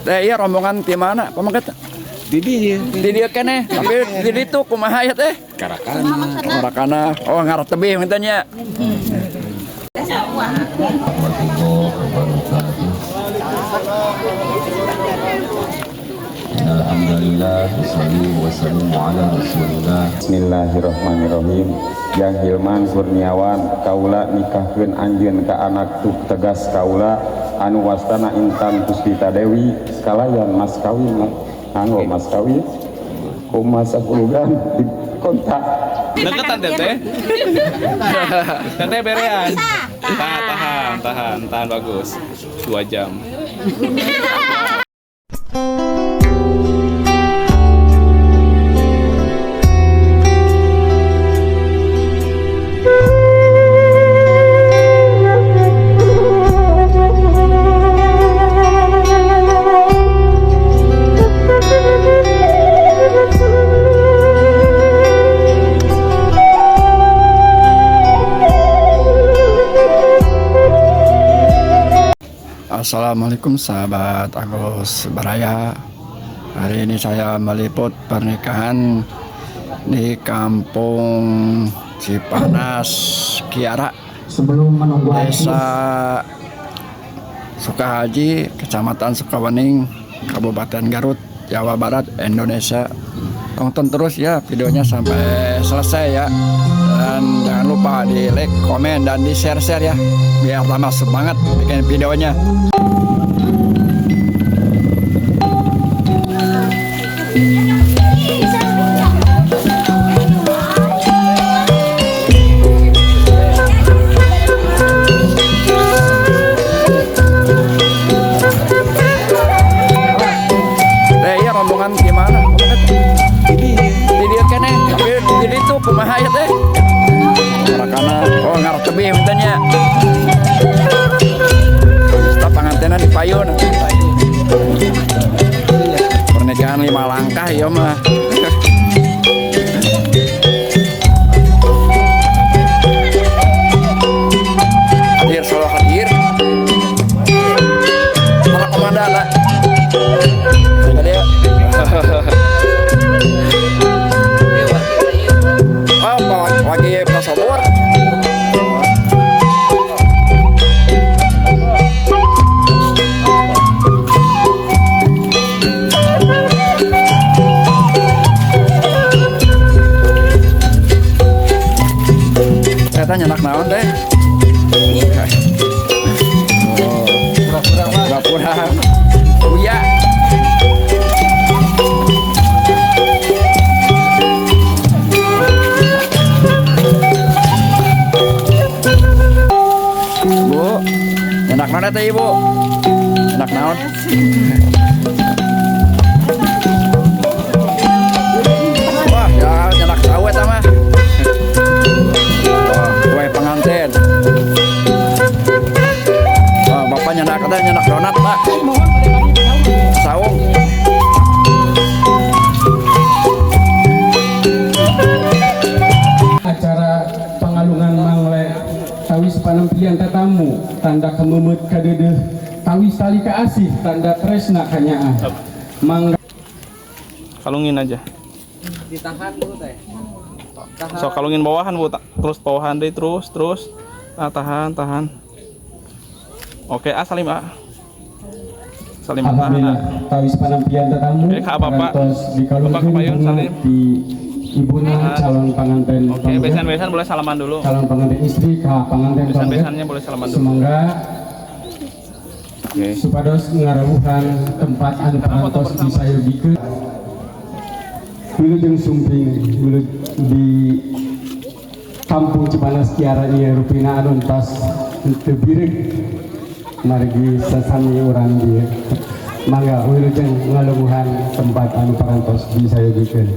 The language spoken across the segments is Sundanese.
Teh, iya rombongan di mana? Pamangkat Di dieu. Di dieu keneh, tapi di ditu kumaha ya teh? Karakana. Karakana. Oh, ngarah tebih mintanya. Alhamdulillah, wassalatu ala rasulillah. Bismillahirrahmanirrahim. Yang Hilman Kurniawan, kaula nikahkeun anjeun ka anak tuh tegas kaula anu wastana Intan Puspita Dewi kalayan mas kawin anggo mas kawin kumaha 10 gram di kontak. Deketan teteh. Teteh berean. Tahan, tahan, tahan, tahan bagus. 2 jam. Assalamualaikum sahabat Agus Baraya. Hari ini saya meliput pernikahan di Kampung Cipanas Kiara, sebelum menunggu Desa Sukahaji, Kecamatan Sukawening, Kabupaten Garut, Jawa Barat, Indonesia. Tonton terus ya videonya sampai selesai ya. Dan jangan lupa di like, komen, dan di share-share ya, biar tambah semangat bikin videonya. Teh, iya rombongan gimana? Di dieu. Di dieu keneh, tapi di ditu kumaha ya teh? Karakana, oh ngarah tebih mintanya. Staf pangantenan di payun. Pernikahan 5 langkah ya mah. Hadir solo hadir. Para komandan lah. Tadi ya. Oh, lagi pasabur. Ternyata nyenak naon teh? Oh, pura-pura. Uya. Bu, nyenak naon teh ibu? Nyenak naon? Wah, ya nyenak tahu eta mah. Wah, kue pengantin. Wah, bapak nyenak teh nyenak donat, Pak. Saung. Acara pangalungan mangle tawis panampian tetamu tanda kememet kadeudeeh tawis tali kaasih tanda tresna kanyaah mangga. Kalungin aja. Ditahan dulu teh. So kalungin bawahan Bu, terus bawahan deh terus terus. Ah, tahan, tahan. Oke, ah salim ah. Salim tahan. Alhamdulillah Ah. tawis panampian tetamu Oke, Kak, Bapak. parantos Bapak dikalungkeun kepayun, bunga salim. di ibuna Tahan. calon panganten Oke, pangget, besan-besan boleh salaman dulu. calon pengantin istri ka panganten pangget. Besan-besannya boleh salaman dulu. Semoga Oke. supados ngarawuhan tempat anu parantos disayogikeun. Wilujeng sumping wilujeng di Kampung Cipanas Kiara ieu rupina anu entos teu bireg margi sasami urang dieu. Mangga wilujeng ngalungguhan tempat anu parantos disayogikeun.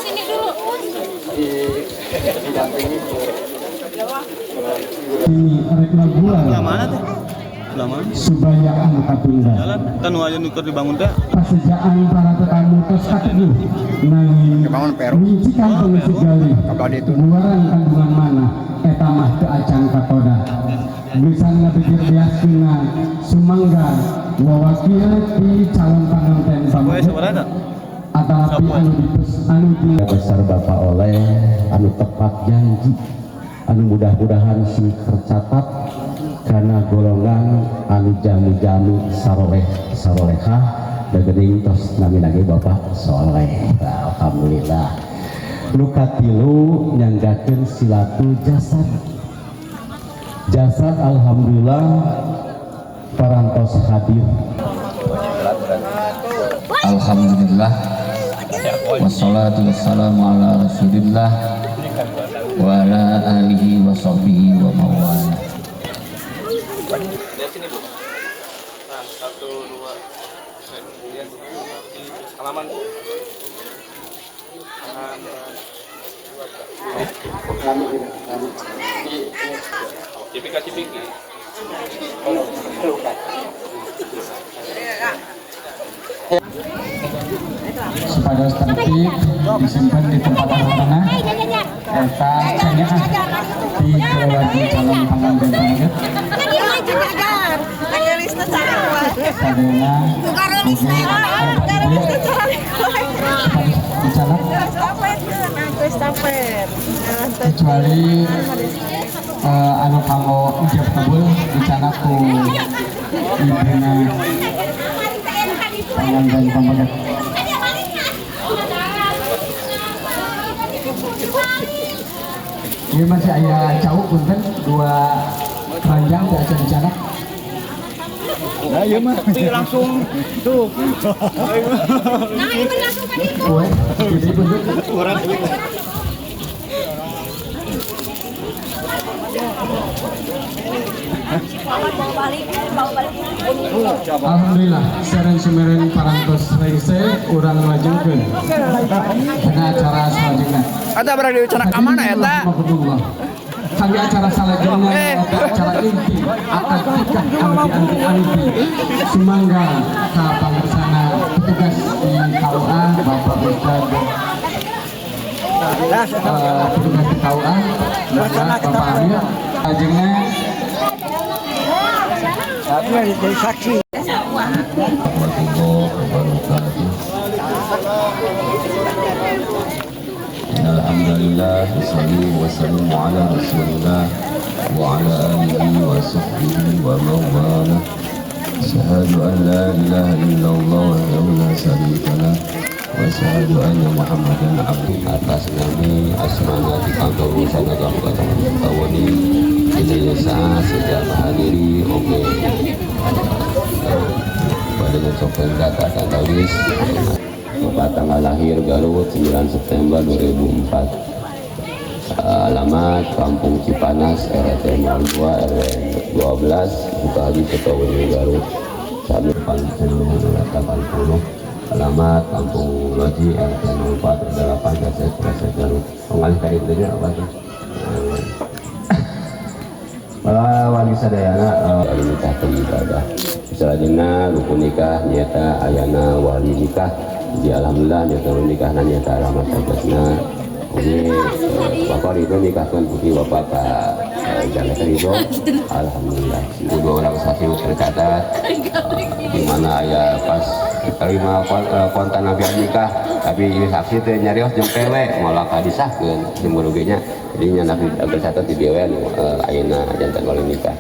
Sini dulu. Ini rek bulan Mana teh? Lama. Subaya anu katunda. Jalan kan nu aya nu keur dibangun teh. Pasejaan para tetamu tos kateguh nanging Dibangun Peru. ngincikan pengisi gali Kabadi itu. buaran kandungan mana eta mah kakoda bisa ngabikir biaskeuna sumangga wawakil ti calon panganten pameget atanapi anu dipes anu di Besar Bapak oleh anu tepat janji anu mudah-mudahan sing tercatat karena golongan anu jami-jami saroleh sarolehah da geuning tos nami lagi Bapak soleh. Alhamdulillah. Nu katilu nyanggakeun silatu jasad jasad, alhamdulillah parantos hadir. Alhamdulillah, wassalatu wassalamu ala rasulillah wa ala alihi wa sahbihi wa mawala. Lihat sini, Bu. Nah, satu, dua, lihat sini, halaman, Bu. Halaman. Cipika cipiki. Supaya tertib disimpan di tempat anu tanah eta cenah di keluarga calon panganten pameget sadayana mugi dicanak kecuali anu kanggo ijab kabul dicanak ku ibuna panganten pameget. Ini masih aya cau punten dua keranjang di acan dicanak. Nah, iya mah langsung tuh. Nah, ini langsung tadi itu. Jadi punten. Alhamdulillah, seren sumeren parantos rengse urang lajengkeun kana acara salajengna. Eta berada di cara ka mana eta? Kami acara salajengna eta acara inti akad nikah anti-anti sumangga ka pangersana petugas di KUA Bapak Ustad, petugas di KUA Bapak Amir lajengna jadi saksi. Alhamdulillah, wassalatu wassalamu ala rasulillah wa ala alihi wa sahbihi wa mawala. Asyhadu an la ilaha illallah wahdahu la syarika lah wa asyhadu anna Muhammadan abduhu. Atas nami asmana di kantor Wisata Kabupaten Kawani Indonesia sejak menghadiri oke pada mencoba data tanggalis. Bapak tanggal lahir Garut 9 September 2004, alamat Kampung Cipanas RT 02 RW 12 Sukahaji Sukabumi Garut. Kami 1980, alamat Kampung Loji RT 04 RW 8 Gasek Gasek Garut. Pengalih tadi tadi apa tuh? Para wali sadayana wali nikah ibadah. Salajengna rukun nikah nyata ayana wali nikah. Jadi alhamdulillah nyata wali nikah nyata rahmat tegasna. Oke, Bapak Ridho nikahkan putri Bapak Pak Janet Ridho. Alhamdulillah. Dua orang saksi tercatat di mana aya pas terima kontan nabi nikah, tapi ieu saksi teh nyarios jeung pewe moal kadisahkeun jeung nya. Jadi nya nabi tercatat di dieu we ayeuna jantan wali nikah.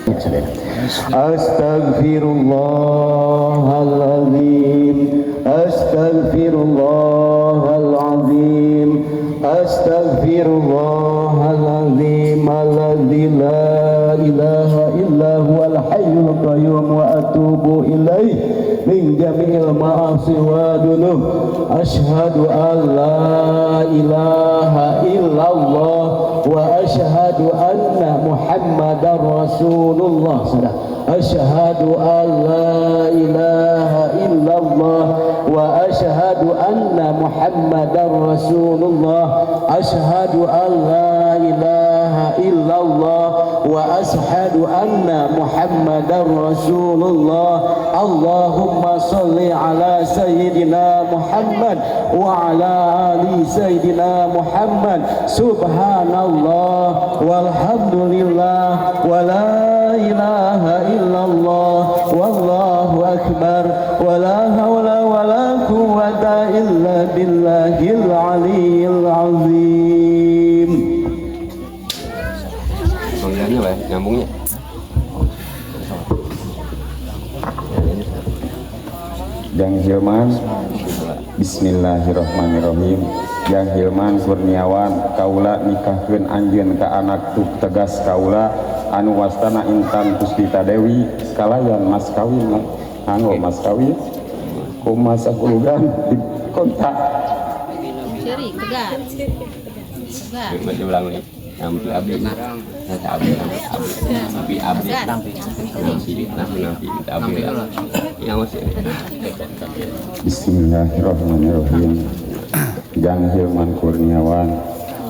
Astaghfirullahalazim, astaghfirullahalazim, astaghfirullahalazim alladzi la ilaha illa huwal hayyul qayyum wa atubu ilaih min jami'il ma'asi wa dunub. Asyhadu an la ilaha illallah wa asyhadu anna Muhammadar Rasulullah. Asyhadu an la ilaha illallah wa asyhadu anna Muhammadar Rasulullah. Asyhadu an la ilaha illallah wa ashhadu anna Muhammadar Rasulullah. Allahumma sholli ala sayyidina Muhammad wa ala ali sayyidina Muhammad. Subhanallah walhamdulillah wa la ilaha illallah wallahu akbar wa la hawla wa la quwwata illa billahil aliyil azim. Panggilannya Pak, nyambungnya. Jang Hilman, bismillahirrahmanirrahim. Jang Hilman Kurniawan, kaula nikahkeun anjeun ka anak tuh tegas kaula anu wastana Intan Puspita Dewi kalayan mas kawin anu mas kawin ku mas 10 gram di kontak. Ciri tegar. Tegar. Ulang lagi. Nampi abdi, abdi, abdi, abdi, nampi, nampi, abdi, yang masih. Bismillahirrahmanirrahim. Jang Hilman Kurniawan,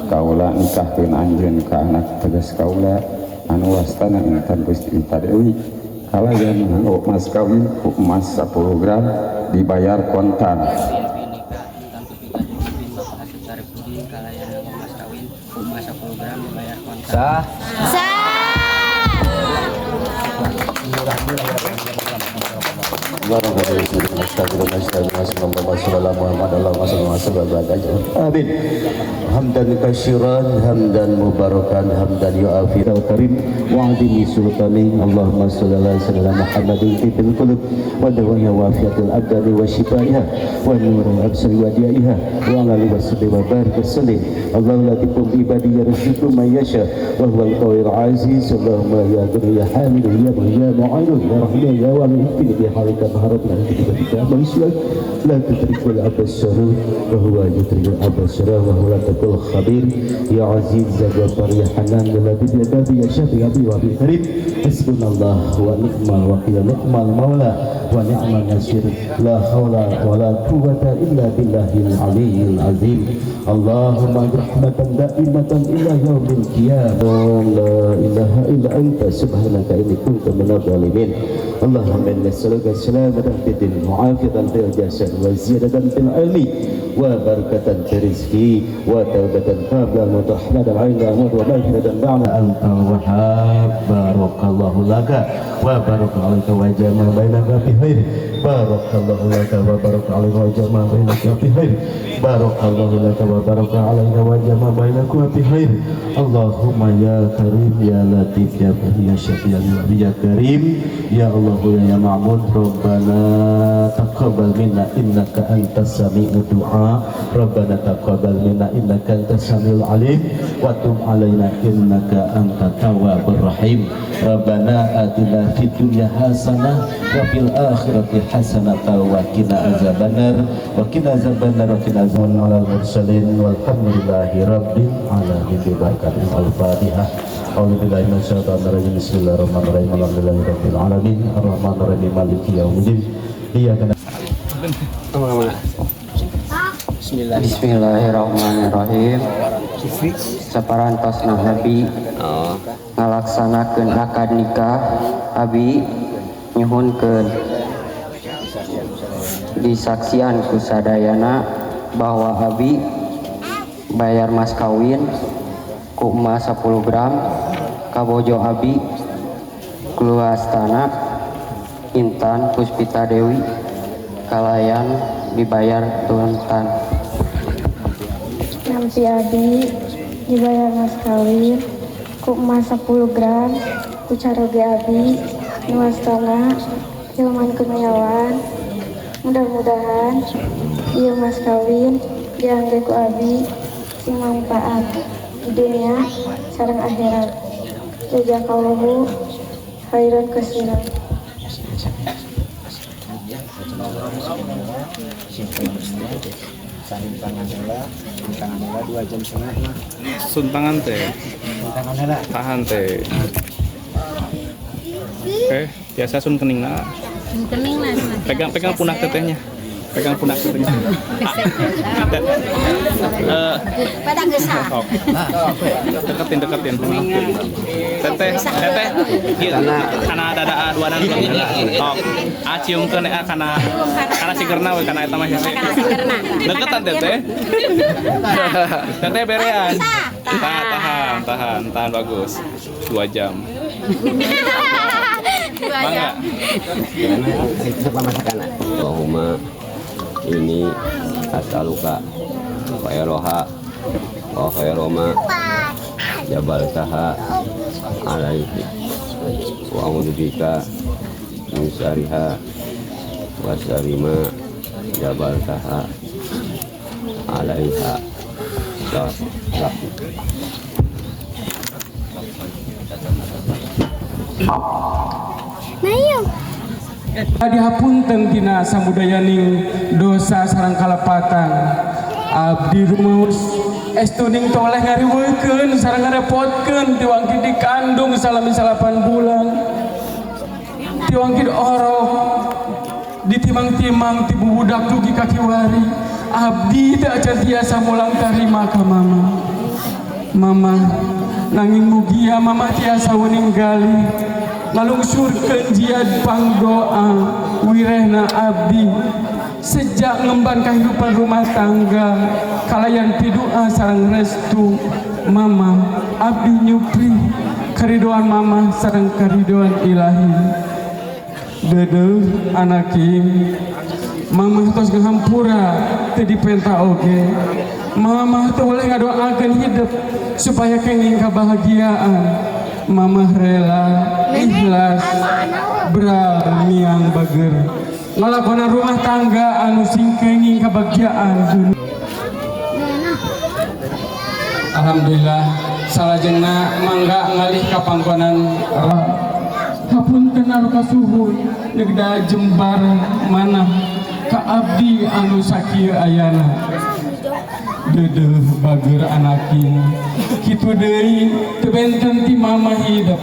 kaula nikahkeun anjeun ka anak tegas kaula anu wastana Intan Puspita Dewi kalayan nganggo mas kawin ku emas 10 gram dibayar kontan. Sah. Sah. Amin. Hamdan katsiran, hamdan mubarakan, hamdan yu'afi karim wa adimi sultani. Allahumma shalli ala sayyidina Muhammadin fil qulub wa dawa'iha wa afiyatil abdani wa shifaiha wa nuril absari wa diyaiha wa ala alihi wasahbihi wa barik wasallim. Allahu latifun bi ibadihi yarzuqu man yasha wa huwal qawiyul aziz. Allahumma ya ghani ya hamidu ya mu'in ya mu'inu ya rahim ya wali bi halika maharatna bi maisla la tudrikul absar wa huwa yudrikul absar wa huwa latiful khabir. Ya aziz ya ghaffar ya hanan ya latif ya babi ya syafi ya abi wa bi karim. Hasbunallah wa ni'mal wakil ni'mal maula wa ni'man nasir. La haula wa la quwwata illa billahil aliyyil azim. Allahumma rahmatan daimatan ila yaumil qiyamah. La ilaha illa anta subhanaka inni kuntu minadh dhalimin. Allahumma inna nas'aluka salamatan fid din wa afiyatan fil jasad wa ziyadatan fil ilmi wa barakatan fil rizqi wa taubatan qabla al-maut wa rahmatan 'inda al-maut wa maghfiratan ba'da. Anta wahhab barakallahu laka wa baraka 'alaika wa jama'a bainaka bi khair. Barakallahu laka wa baraka 'alaika wa jama'a bainaka bi khair. Barakallahu laka wa baraka 'alaika wa jama'a bainaka bi khair. Allahumma ya karim ya latif ya bari ya syafi ya ya karim ya Allah ya ma'bud. Rabbana taqabbal minna innaka antas sami'ud du'a. Rabbana taqabbal minna innaka antas samiul alim wa tub alaina innaka antat tawwabur rahim. Rabbana atina fid dunya hasanah wa fil akhirati hasanah wa qina azabannar wa qina azabannar wa qina azabannar. Mursalin walhamdulillahi rabbil alamin. Bi barakatil al-Fatihah. A'udzu billahi minasyaitonir rajim. Bismillahirrahmanirrahim. Alhamdulillahirabbil alamin arrahmanirrahim maliki yaumiddin. Iyyaka na'budu. Bismillahirrahmanirrahim. Saparantosna Nabi ngalaksanakeun akad nikah, abi nyuhunkeun disaksian ku sadayana bahwa abi bayar mas kawin ku emas 10 gram kabojo abi keluastana Intan Puspita Dewi kalayan dibayar tuntan. Nampi abi dibayar mas kawin ku emas 10 gram ku caroge abi nuastana Hilman Kurniawan. Mudah-mudahan ieu mas kawin diangge ku abi sing manfaat di dunia sareng akhirat. Jazakallahu khairan katsiran. Sun tangan teh. Tahan teh. Oke, biasa sun kening lah. Kening lah. Pegang pegang punah tetehnya. Pegang pundak. Eh, Pada geusah. Sok. Deketin, deketin. Teteh, teteh. Ieu kana dada dua dan sok. Ah, ciumkeun ah kana kana sigerna we, kana eta mah hese. Kana sigerna. Deketan, teteh. Teteh berean. Tahan, tahan, tahan, tahan, bagus. 2 jam. Bangga. Allahumma inni as'aluka khairaha wa khaira ma jabaltaha alaihi wa a'udzubika min syarriha wa syarri ma jabaltaha alaiha. La. Nah, yuk. Dihapunten tina samudayaning dosa sareng kalepatan. Abdi rumaos estuning toleh ngariweukeun sareng ngarepotkeun ti wangki dikandung salami 9 bulan, ti wangki orok, ditimang-timang ti bubudak dugi ka kiwari. Abdi teu acan tiasa mulang tarima ka mama mama, nanging mugia mama tiasa weninggali ngalungsurkeun jiad pangdoa wirehna abdi sejak ngemban kehidupan rumah tangga. Kalayan pidua sareng restu mama, abdi nyupri karidoan mama sareng karidoan Ilahi. Dedeh anaking, mama tos ngahampura teu dipenta oge. Mama teu boleh ngadoakeun hidup supaya kenging kebahagiaan. Mama rela ikhlas bral miang bager ngalakonan rumah tangga anu sing kenging kebahagiaan dunia. Alhamdulillah, salajengna mangga ngalih ka panggonan. Hapunten anu kasuhun nyegda jembar mana ka abdi anu sakieu ayana. Dedeh bager anaking, kitu deui teu benten ti mama hidup.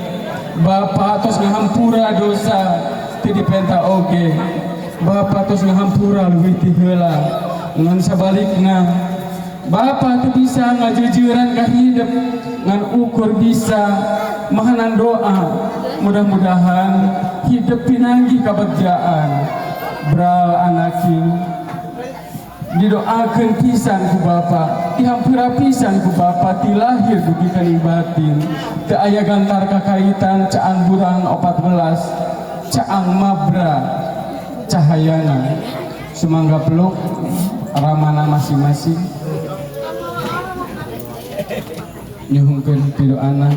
Bapak tos ngahampura dosa teu dipenta oge. Bapak tos ngahampura leuwih ti heula, ngan sabalikna Bapak teu bisa ngajeujeureuan ka hidup, ngan ukur bisa mahanan doa. Mudah-mudahan hidup pinanggih kabagjaan. Bral anaking, didoakeun pisan ku Bapak, dihampura pisan ku Bapak ti lahir dugi ka batin. Teu aya gantar kakaitan caang burang 14, caang mabra cahayana. Sumangga peluk ramana masing-masing, nyuhunkeun pidoana.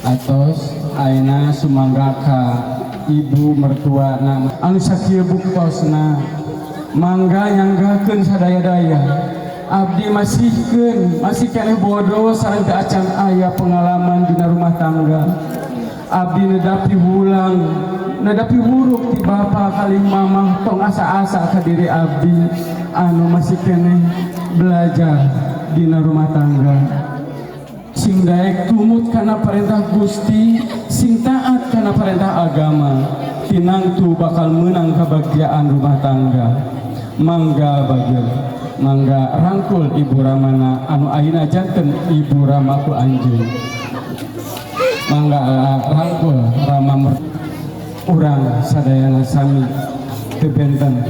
Atos, ayeuna sumangga ka ibu mertua nama anu sakieu buktosna. Mangga nyanggakeun sadaya-daya. Abdi masihkeun masih keneh bodoh sareng teu acan aya pengalaman dina rumah tangga. Abdi nedapi wulang, nedapi wuruk ti bapa kalih mamah. Tong asa-asa ka diri abdi anu masih keneh belajar dina rumah tangga. Sing daek tumut kana perintah Gusti, sing taat kana perintah agama, tinangtu bakal menang kebahagiaan rumah tangga. Mangga bager, mangga rangkul ibu ramana anu ayeuna janten ibu ramaku anjeun. Mangga rangkul rama urang sadayana sami teu benten.